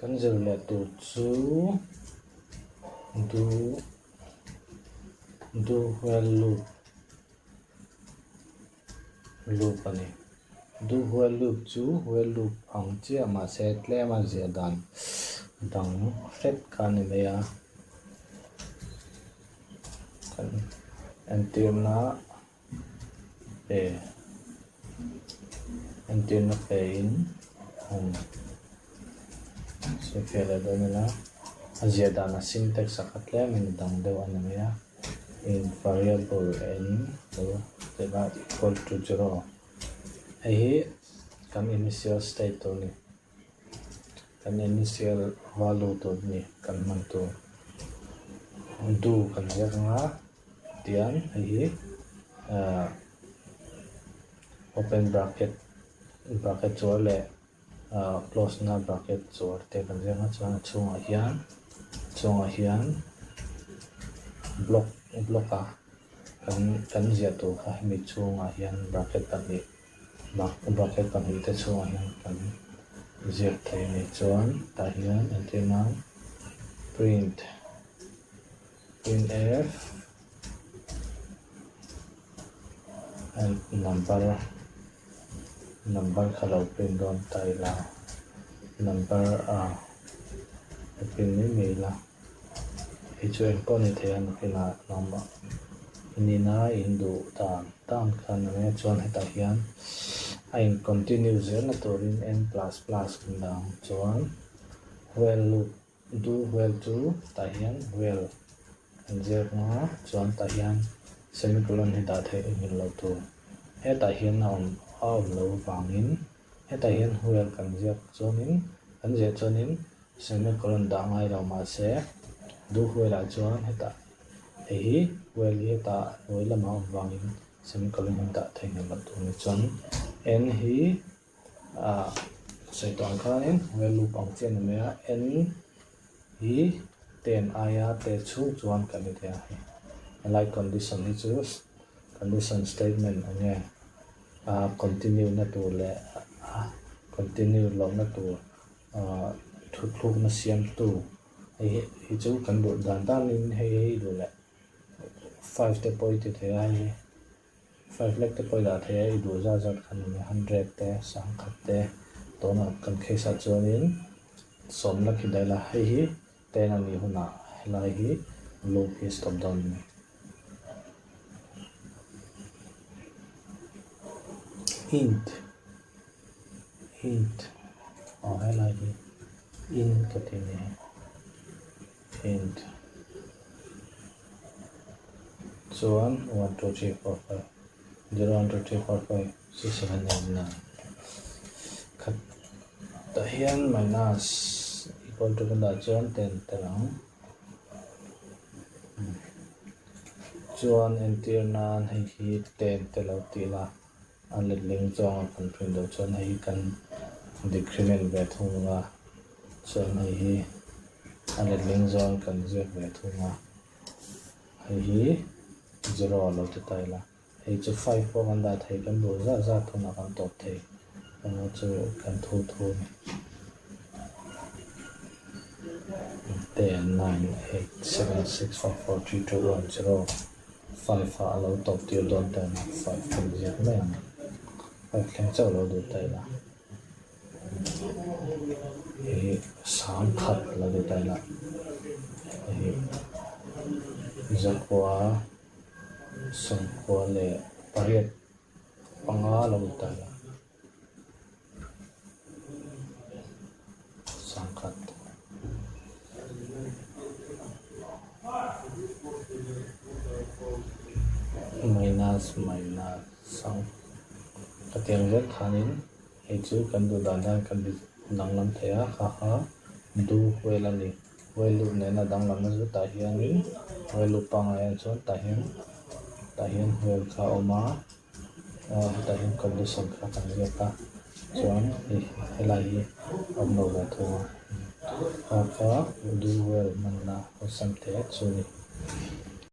Kan zir leh tur chu do do while loop loop a ni. Do while loop chu while loop ang chiah mahse tlem a ziah dan dang hret kha a ni mai a. Kan entirna pe entirna pe in han sawifiah leh dawn ila a ziah dan a syntax a kha tlem in a dang deuh a ni mai a in variable n chu tila equal to zero hei hi kan initial state tur a ni kan initial value tur a ni kan hman tur do kan ziak ang a. Tian hei hi ahh open bracket bracket chuar leh ahh close na bracket chuar te kan ziak a chuan a chhungah hian a chhungah hian block block a kan kan ziah tur kha hemi chhungah hian bracket pahnih bracket pahnih te chhungah hian kan ziak thei a ni chuan tah hian entir nan print. Printf number number kha lo print dawn ta ila number a ka print mai mai ila hei chu engpawh ni thei a nakinah nangmah nina in duh dan dan kha ni mai a chuan hetah hian a in continue zelna turin n plus plus kan dah ang chuan while loop Do while chu tah hian while kan ziak ang a, chuan tah hian semicolon hi dah theih engin lo tur. Hetah hian a awm a awm lo vangin hetah hian while kan ziak chuanin kan ziah chuanin semicolon dah ngai lo mahse do while ah chuan hetah hei hi while hi hetah hnuai lamah a awm vangin semicolon hi dah theih engin lo tur a ni. Chuan n hi Ah sawi tawh ang khanin while loop ang chiah a ni mai a n hi ten aia te chhung chuan kan ni thei a hei helai condition hi chu condition statement ang nge ah continue na tur leh ah continue lohna tur ah thuthlukna siamtu hei hi chu kan duh dan danin hei hi duh leh five te pawh i ti thei a hei. Five lakh te pawh i dah thei a, i duh zat zat khan eng hundred te, sangkhat te tunah kan case ah chuanin sawm lakh hi daih la, hei hi ten a nih hunah helai hi loop hi stop dawn a ni. Int int aw helai hi in ka ti a ni int. Chuan 1 2 3 4 5 0 1 2 3 4 5 6 7 8 9 khat tah hian minus equal to kan dah chuan 10 tel ang chuan entir nan hei hi 10 te lo tih la a letling zawng a kan print loh chuan hei hi kan decrement ve thung a chuan hei hi a letling zawng kan ziak ve thung a. Hei hi zero a lo ti ta ila, hei chu five pawh kan dah thei, kan duh zat zat hunah kan tawp thei, eng chu kan thu thu a ni. Ten, nine, eight, seven, six, five, four, three, two, one, zero, five ah a lo tawp tir dawn ta ila, five kan ziak mai ang, five thleng chauh lo duh ta ila. Hei sangkhat la ni ta ila hei zakua sawmkua leh pariat panga lo ni ta ila sangkhat. Minus minus sang ka tiang zel khanin. Hei chu kan duh dan hian kan bi danglam thei a, kha kha du huail a ni. Huail luh nena danglamna chu tah hianin huail luh pangngai ah chuan tah hian tah hian huail kha a awm a, aw hetah hian condition kha kan ziak a, chuan hei helai hi a awm lo ve thung a, kha kha du huail hmanna awlsam teh chu a ni.